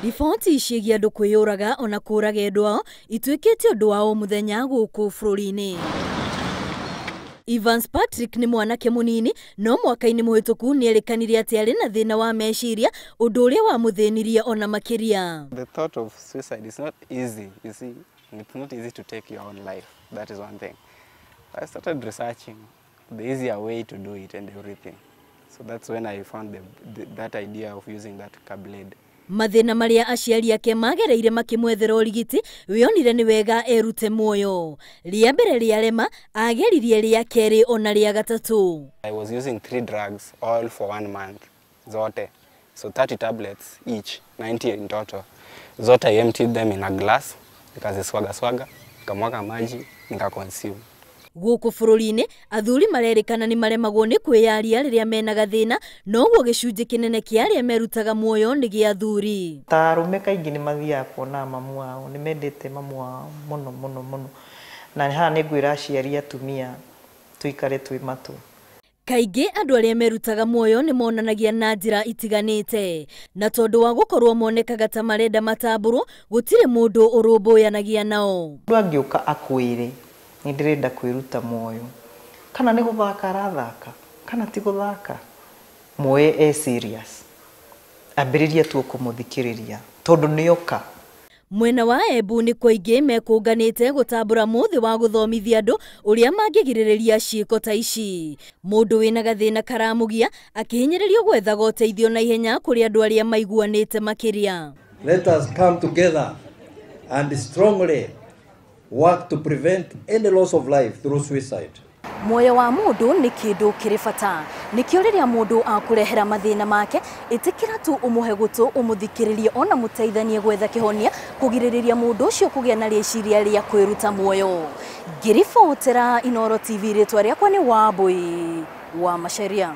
Riboti ciĩgiĩ andũ kwĩyũraga ona kũraga endwa ao ituĩkĩte ũndũ wa o mũthenya gũkũ bũrũri-inĩ. Evans Patrick nĩ mwanake mũnini no mwaka-inĩ mũhĩtũku nĩerĩkanire atĩ arĩ na thĩna wa meciria, ũndũ ũrĩa wamũthĩnirie ona makĩria. The thought of suicide is not easy, you see. It's not easy to take your own life. That is one thing. I started researching the easier way to do it and everything. So that's when I found that idea of using that blade. Mathĩna marĩa aciari ake magereire makĩmwethera ũrigiti wĩonire nĩ wega erute muoyo. Rĩa mbere rĩarema ageririe rĩa kerĩ ona rĩa gatatũ. I was using 3 drugs all for 1 month. Zote. So 30 tablets each, 90 in total. Zote I emptied them in a glass, nikaziswaga swaga, nikamwaga maji, nikaconsume. Gũkũ bũrũri-inĩ athuri marerĩkana nĩ maremagwo nĩ kwĩyaria rĩrĩa mena gathĩna, noguo gĩcunjĩ kĩnene kĩa arĩa merutaga muoyo nĩ gĩa athuri. Ta arũme kaingĩ nĩ mathiaga kuona mamu wao, nĩ mendete mamu wao mũno mũno mũno, na haha nĩ ngwĩra aciari atumia tũikare twĩ matũ. Kaingĩ andũ arĩa merutaga muoyo nĩ monanagia na njĩra itiganĩte, na tondũ wa gũkorwo monekaga ta marenda matambũrwo, gũtirĩ mũndũ ũrũmbũyanagia nao. Mũndũ angĩũka akwĩre nĩ ndĩrenda kwĩruta muoyo, kana nĩ gũthaka arathaka kana ti gũthaka, muoye e serious, ambĩrĩria tu kũmũthikĩrĩria tondũ nĩoka. Mwena wa Embu nĩ kũingĩ mekũnganĩte gũtambũra mũthĩ wa gũthomithia andũ ũrĩa mangĩgirĩrĩria ciĩko ta ici. Mũndũ wĩna gathĩna karamũgia akĩhinyĩrĩrio gwethaga ũteithio na ihenya kũrĩ andũ arĩa maiguanĩte makĩria. Let us come together and strongly work to prevent any loss of life through suicide. Muoyo wa mũndũ nĩ kĩndũ kĩrĩ bata, nĩkĩo rĩrĩa mũndũ akũrehera mathĩna make, ĩtĩkĩra tu ũmũhe gũtũ, ũmũthikĩrĩrie ona mũteithanie gwetha kĩhonia kũgirĩrĩria mũndũ ũcio kũgĩa na rĩciria rĩa kwĩruta muoyo. Ngĩribotera Inooro TV, rĩtwa rĩakwa nĩ Wambui wa Macharia.